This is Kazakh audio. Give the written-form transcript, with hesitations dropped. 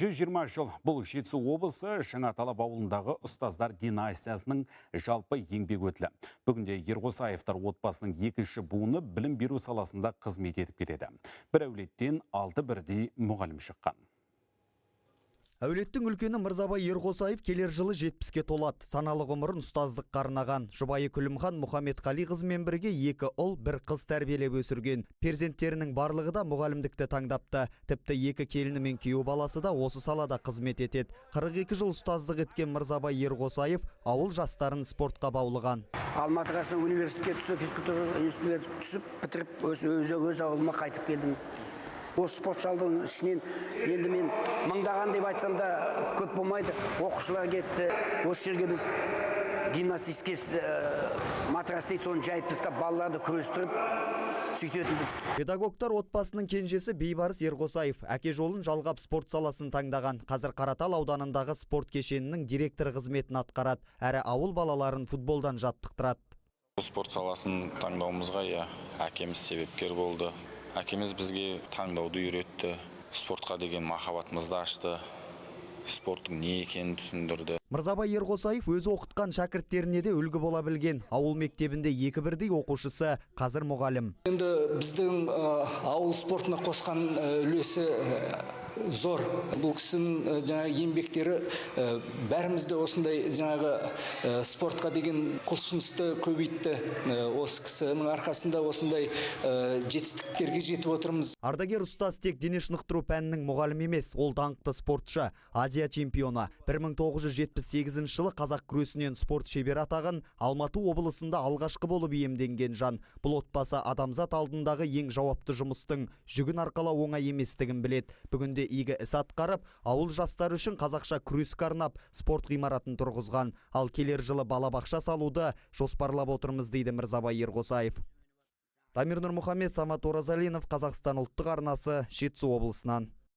120 жыл. Бұл Жетісу облысы Жаңаталап ауылындағы ұстаздар династиясының жалпы еңбек өтілі. Бүгінде Ерқосаевтар отбасының екінші буыны білім беру саласында қызмет етіп келеді. Бір әулеттен 6 бірдей мұғалім шыққан. Әулеттің үлкені Мырзабай Ерқосаев келер жылы 70-ке толады. Саналы ғұмырын ұстаздыққа арнаған. Жұбайы Күлімхан Мұхаммедқали қызымен бірге 2 ұл, 1 қыз тәрбиелеп өсірген. Перзенттерінің барлығы да мұғалімдікті таңдапты. Тіпті 2 келіні мен күйеу баласы да осы салада қызмет етеді. 42 жыл ұстаздық еткен Мырзабай Ерқосаев ауыл жастарын спортқа баулыған. Алматы қаласына университетке түсіп, физкультура институтына түсіп, бітіріп, өз ауылыма қайтып келдім. Осы спорт залдың ішінен енді мен мыңдаған деп айтсам да көп болмайды. Оқушылар кетті. Осы жерге біз гимнастический матрас дейді, соны жайып тастап, балаларды күрестіріп сөйтетінбіз. Педагогтар отбасының кенжесі Бейбарыс Ерқосаев әке жолын жалғап спорт саласын таңдаған. Қазір Қаратал ауданындағы спорт кешенінің директоры қызметін атқарады. Әрі ауыл балаларын футболдан жаттықтырады. Спорт саласын таңдауымызға әкеміз себепкер болды. Әкеміз бізге таңдауды үйретті, спортқа деген махаббатымызды ашты, спорттың не екенін түсіндірді. Мырзабай Ерқосаев өзі оқытқан шәкірттеріне де үлгі бола білген. Ауыл мектебінде 2 бірдей оқушысы қазір мұғалім. Енді біздің ауыл спортына қосқан үлесі зор. Бұл кісінің жаңағы еңбектері бәрімізді осындай жаңағы спортқа деген құлшынысты көбейтті. Осы кісінің арқасында осындай жетістіктерге жетіп отырмыз. Ардагер ұстаз тек дене шынықтыру пәнінің мұғалімі емес, ол даңқты спортшы, Азия чемпионы. 1978 жылы қазақ күресінен спорт шебері атағын Алматы облысында алғашқы болып иемденген жан. Бұл отбасы адамзат алдындағы ең жауапты жұмыстың жүгін арқалау оңай еместігін біледі. Бүгінде игі іс атқарып, ауыл жастары үшін қазақша күреске арнап спорт ғимаратын тұрғызған. Ал келер жылы балабақша салуды жоспарлап отырмыз, дейді Мырзабай Ерқосаев. Дамир Нұрмұхамед, Самат Оразалинов, Қазақстан ұлттық арнасы, Жетісу облысынан.